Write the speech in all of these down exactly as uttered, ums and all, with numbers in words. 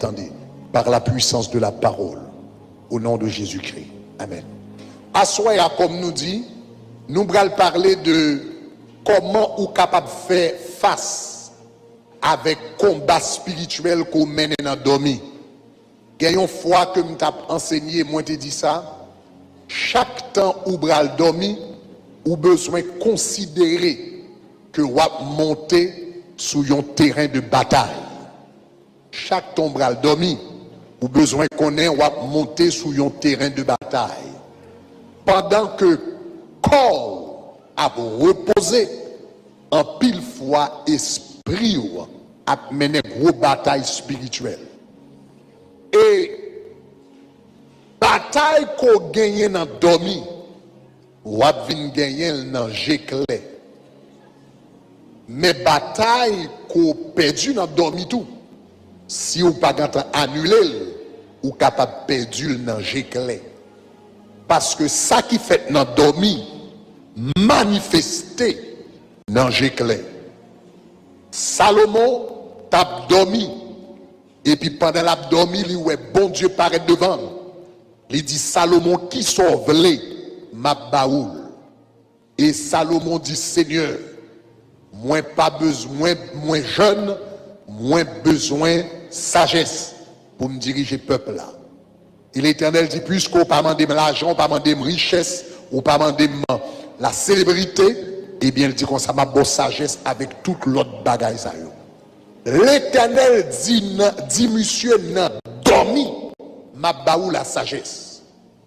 tande, par la puissance de la parole, au nom de Jésus-Christ. Amen. Aswè a, kòm nou di, nou pral pale de kòman ou kapab fè fas avèk konba espirityèl ke w mennen nan dòmi. Gen yon fwa ke m t ap ansenye, mwen te di sa, chak tan ou pral dòmi, ou bezwen konsidere ke w ap monte sou yon teren de batay. Chak tan w pral dòmi, ou bezwen konnen w ap monte sou yon teren de batay. Pandan ke kò w ap repoze, anpil fwa espri w ap mennen gwo batay espirityèl. E batay ke w genyen nan dòmi, w ap vin genyen l nan je klè. Men batay ke w pèdi nan dòmi tou, si w pa gentan anile l, ou kapab pèdi l nan je klè. Paske sa ki fèt nan dòmi manifeste nan je klè. Salomon t ap dòmi, epi pandan l ap dòmi, li wè Bondye parèt devan l. Li di Salomon, "Kisa w vle, m ap ba ou l." E Salomon di, "Senyè, mwen pa bezwen, mwen jèn, mwen bezwen sajès pou m dirije pèp la." E Letènèl di, "Piske w pa mande m lajan, w pa mande m richès, w pa mande m la selebrite, ebyen," l di konsa, "m ap ba w sajès avèk tout lòt bagay sa yo." Letènèl di, nan, di misye nan dòmi, "M ap ba ou la sajès."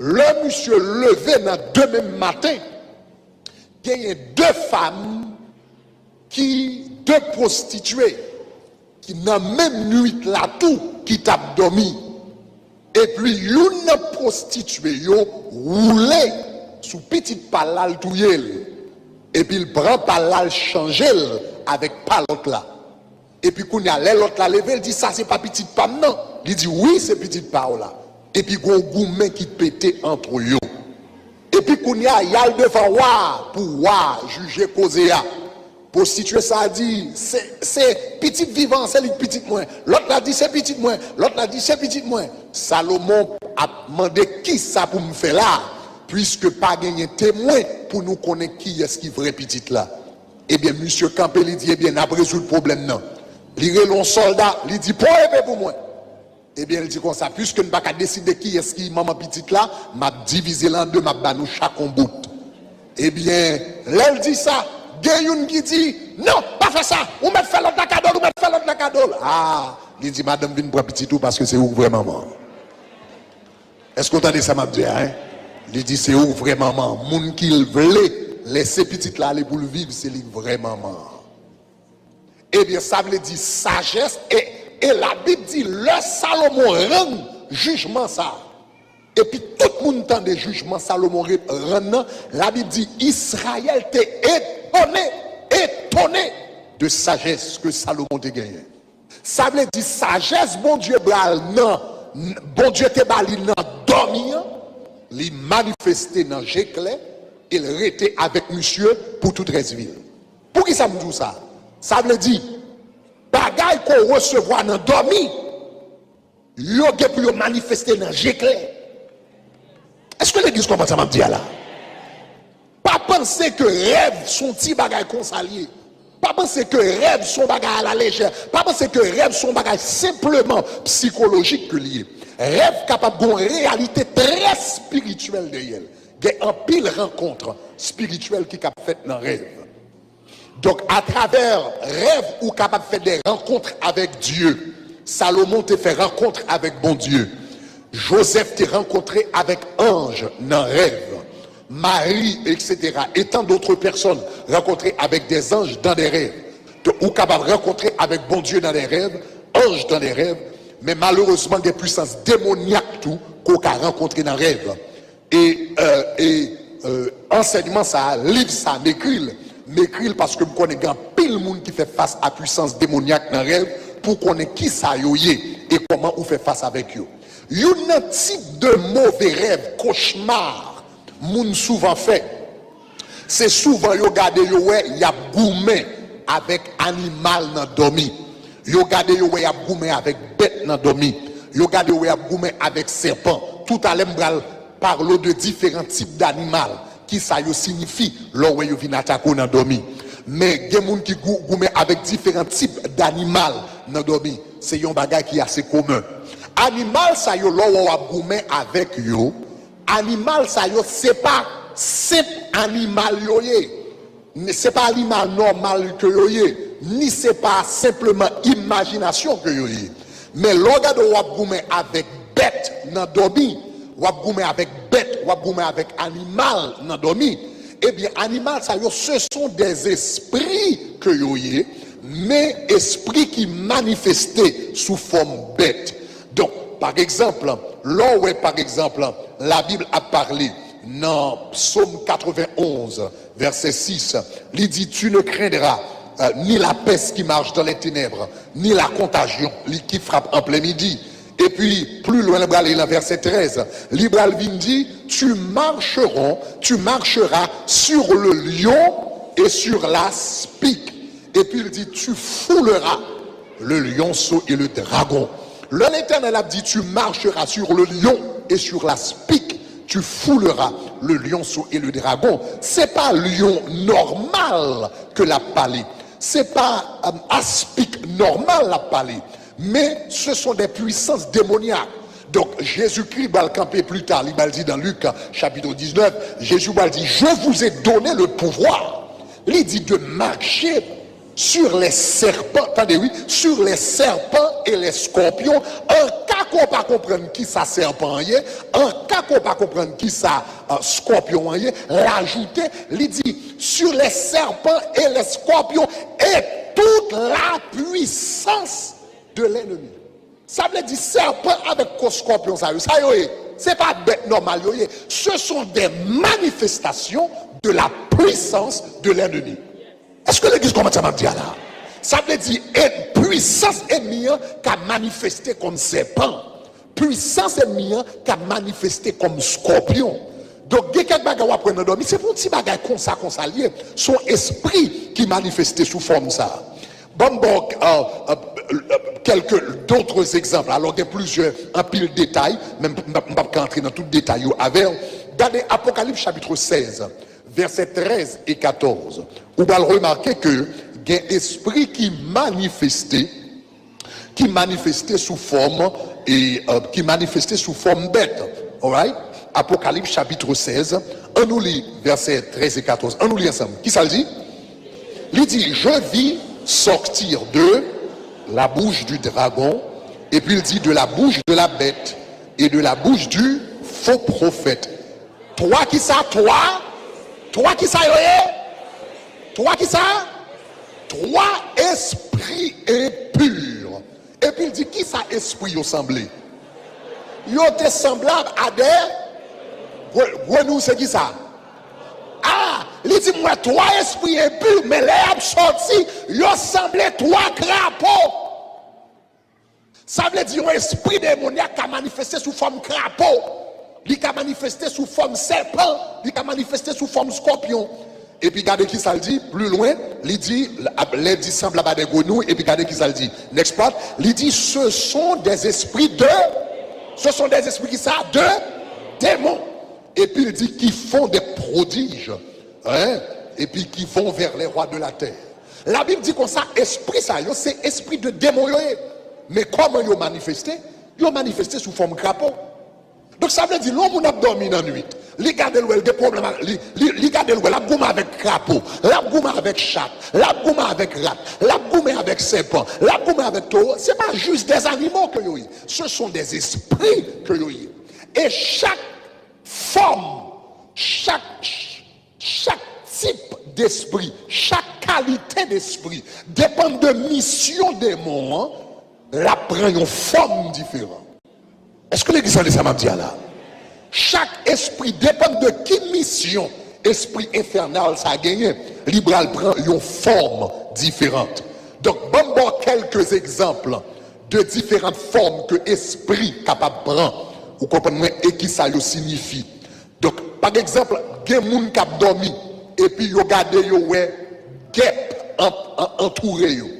Lè misye leve nan demen maten, genyen de fanm ki, de pwostitye, ki nan menm nwit la tou, ki t ap dòmi. Epi youn nan pwostitye yo woule sou pitit pa l la, l touye l. Epi l pran pa l la, l chanje l avèk pa lòt la. Epi kounye a, lè lòt la leve, l di, "Sa se pa pitit pa m, non." Li di, "Wi, se pitit pa w la." Epi gon goumen ki pete ant yo. Epi kounye a, y al devan wa a pou wa a jije koze a. Pwostitye sa a di, "Se, se pitit vivan an, se li k pitit mwen." Lòt la di, "Se pitit mwen." Lòt la di, "Se pitit mwen." Salomon ap mande, "Kisa pou m fè la a? Piske pa genyen temwen pou nou konnen kiyès ki vrè pitit la." Ebyen, misye kanpe, li di, "Ebyen, n ap rezoud pwoblèm nan." Li rele yon sòlda, li di, "Pran epe pou mwen." Ebyen, li di konsa, "Piske n pa ka deside kiyès ki manman pitit la, m ap divize l an de, m ap ba nou chak yon bout." Ebyen, lè l di sa, gen youn ki di, "Non, pa fè sa, ou mèt fè lòt la kado l, ou mèt fè lòt la kado l." A, li di, "Madanm, vin pran pitit ou, paske se ou k vrè manman an." Èske w tande sa m ap di a, en? Li di, "Se ou k vrè manman an." Moun ki l vle lèse pitit la ale pou l viv, se li k vrè manman an. Ebyen, sa vle di sajès, e, e Labib di, lè Salomon rann jijman sa a, epi tout moun tande jijman Salomon re-, rann nan, Labib di, Izrayèl te etone, etone de sajès ke Salomon te genyen. Sa vle di sajès Bondye ba l nan, Bondye te ba li nan dòmi an, li manifeste nan je klè, e l rete avèk misye pou tout rès vi l. Poukisa m di w sa? Sa vle di, bagay ke w resevwa nan dòmi, yo gen pou yo manifeste nan je klè. Èske legliz konprann sa m ap di a la? Pa panse ke rèv se yon ti bagay konsa l ye. Pa panse ke rèv se yon bagay alalejè. Pa panse ke rèv se yon bagay senpleman sikolojik ke l ye. Rèv kapab gen yon reyalite trè espirityèl dèyè l. Gen anpil rankont espirityèl ki kab fèt nan rèv. Donk, atravè rèv, ou kapab fè de rankont avèk Dye. Salomon te fè rankont avèk Bondye. Jozèf te rankontre avèk anj nan rèv. Mari, et cetera. Et tant d'autres personnes rencontrées avec des anges dans des rêves. Donk, ou kapab rankontre avèk Bondye nan de rèv, anj nan de rèv, men malerezman, gen pwisans demonyak tou ke w ka rankontre nan rèv. E, e, e ansèyman sa a, liv sa a, m ekri l. M ekri l paske m konnen gen anpil moun ki fè fas a pwisans demonyak nan rèv pou konnen kisa yo ye e kòman ou fè fas avèk yo. Youn nan tip de move rèv, kochma, moun souvan fè, se souvan yo gade yo wè y ap goumen avèk animal nan dòmi. Yo gade yo wè y ap goumen avèk bèt nan dòmi. Yo gade yo wè y ap goumen avèk sèpan. Toutalè m pral pale w de diferan tip danimal. Kisa yo siyifi lè w wè yo vin atake w nan dòmi. Men gen moun ki gou- goumen avèk diferan tip danimal nan dòmi. Se yon bagay ki ase komen. Animal sa yo lè w wè w ap goumen avèk yo, animal sa yo se pa senp animal yo ye. Se pa animal nòmal ke yo ye, ni se pa senpleman imajinasyon ke yo ye. Men lè w gade w ap goumen avèk bèt nan dòmi, w ap goumen avèk bèt, w ap goumen avèk animal nan dòmi, ebyen animal sa yo, ce sont des esprits ke yo ye, men espri ki manifeste sou fòm bèt. Donk, pa egzanp, lè w wè, pa egzanp, Labib ap pale nan Sòm katrevenn-onz, vèsè sis, li di, tu ne craindras euh, ni la peste qui marche dans les ténèbres, ni la contagion li- qui frappe en plein midi. Epi, pli lwen, li pral nan vèsè trèz, li pral vin di, tu marcheras, tu marcheras sur le lion et sur l'aspic. Epi, li di, tu fouleras le lionceau et le dragon. Lè Letènèl ap di, tu marcheras sur le lion et sur l'aspic, tu fouleras le lionceau et le dragon. Se pa lyon nòmal ke l ap pale. Se pa um, aspik nòmal l ap pale. Men, ce sont des puissances démoniaques. Donk, Jezikri pral kanpe pli ta, li pral di nan Lik, chapit diznèf, Jezi pral di, je vous ai donné le pouvoir. Li di de mache sur les serpents, tande wi, sur les serpents et les scorpions. An ka ke w pa konprann kisa sèpan an ye, an ka ke w pa konprann kisa uh, skòpyon an ye, l ajoute, li di, sur les serpents et les scorpions et toute la puissance de l'ennemi. Sa vle di sèpan avèk ko skòpyon sa yo, sa yo ye, se pa bèt nòmal yo ye. Ce sont des manifestations de la puissance de l'ennemi. Èske legliz konprann sa m ap di a la? Sa vle di e, pwisans ènmi an ka manifeste kòm sèpan. Pwisans ènmi an ka manifeste kòm skòpyon. Donk, gen kèk bagay w aprann nan dòmi, se pou yon ti bagay konsa, konsa l ye. Se yon espri ki manifeste sou fòm sa. Ban m ba w kèlke dòt egzanp. Alò, gen plizyè, anpil detay, men m p ap ka antre nan tout detay yo avè w. Gade Apokalips chapit sèz, vèsè trèz e katòz. Ou pral remake ke gen espri ki manifeste, ki manifeste sou fòm, e, euh, ki manifeste sou fòm bèt. Alright? Apokalips chapit sèz, ann nou li vèsè trèz e katòz. Ann nou li ansanm. Kisa l di? Li di, je vis sortir de la bouche du dragon, epi l di, de la bouche de la bête et de la bouche du faux prophète. Twa kisa? Twa? Twa kisa yo ye? Twa kisa? Twa espri enpi. Epi l di, kisa espri yo sanble? Yo te sanblab a de grenouy, se kisa? A, li di, m wè twa espri enpi, men lè y ap sòti, yo sanble twa krapo. Sa vle di yon espri demonyak ka manifeste sou fòm krapo, li ka manifeste sou fòm sèpan, li ka manifeste sou fòm skòpyon. Epi gade kisa l di, pli lwen, li di, lè di sanblab a de grenouy, epi gade kisa l di. Next part, li di, ce sont des esprits de, ce sont des esprits kisa? De démons. Epi l di, qui font des prodiges, hein, epi qui vont vers les rois de la terre. Labib di konsa, espri sa yo, se espri de demon yo ye. Men kòman yo manifeste? Yo manifeste sou fòm krapo. Donk, sa vle di, lè yon moun ap dòmi nan nwit, li gade l wè l gen pwoblèm, li, li, li gade l wè l ap goumen avèk krapo, l ap goumen avèk chat, l ap goumen avèk rat, l ap goumen avèk sèpan, l ap goumen avèk towo, se pa jis des animaux ke yo ye. Ce sont des esprits ke yo ye. E chak fòm, chak, chak tip despri, chak kalite despri, depann de misyon demon an, l ap pran yon fòm diferan. Èske legliz tande sa m ap di a la? Chak espri depann de ki misyon espri enfènal sa genyen, li pral pran yon fòm diferan. Donk, ban m ba w kèlke egzanp de diferan fòm ke espri kapab pran. Ou konprann mwen? E kisa yo siyifi? Donk, pa egzanp, gen moun k ap dòmi, epi yo gade, yo wè gèp an, an, antoure yo.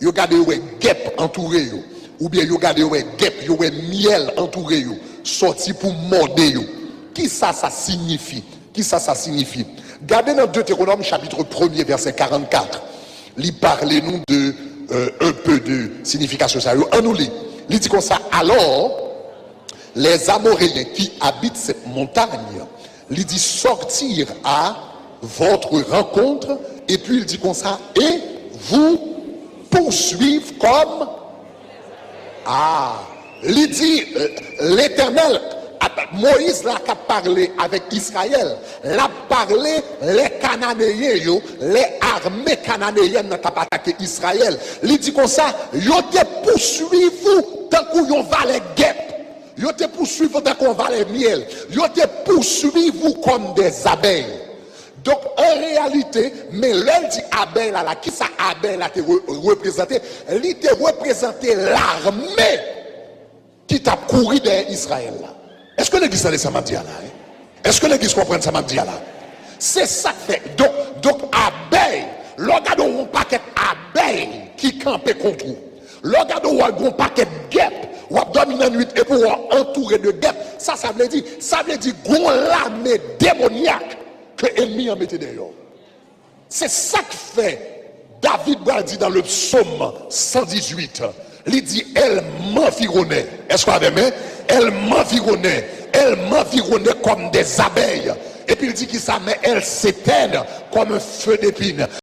Yo gade, yo wè gèp antoure yo. Oubyen yo gade, yo wè gèp, yo wè myèl antoure yo, sòti pou mòde yo. Kisa sa siyifi? Kisa sa siyifi? Gade nan Deutéronome chapitre premier, verset quarante-quatre. Li pale nou de, euh, un peu de signification sa yo. Ann nou li. Li di konsa, alors, les Amoréens qui habitent cette montagne, li di, sortirent à votre rencontre, epi li di konsa, et vous poursuivent comme, ah, li di, euh, Letènèl, Moyiz la k ap pale avèk Izrayèl, l ap pale lè Kananeyen yo, lè ame kananeyèn nan t ap atake Izrayèl. Li di konsa, yo te pouswiv ou tankou yon valè gèp. Yo te pouswiv ou tankou yon valè myèl. Yo te pouswiv ou kòm dè zabèy. Donk, an reyalite, men lè l di abèy la, la, kisa abèy la te re- reprezante? Li te reprezante lame ki t ap kouri dèyè Izrayèl la. Èske legliz tande sa m ap di a la? Èske legliz konprann sa m ap di a la? Se sa k fè. Donk, donk abèy, lè w gade w yon pakèt abèy ki kanpe kont ou, lè w gade w wè yon pakèt gèp, w ap dòmi nan nwit epi w antoure de gèp. Sa sa vle di? Sa vle di gon lame demonyak ke ènmi an mete dèyè w. Se sa k fè David pral di dans le psaume cent dix-huit, li di, elle m'environnait. Èske w avè m? Elle m'environnait. Elle m'environnait comme des abeilles. Epi l di ki sa? Mais elle s'éteignent comme un feu d'épines.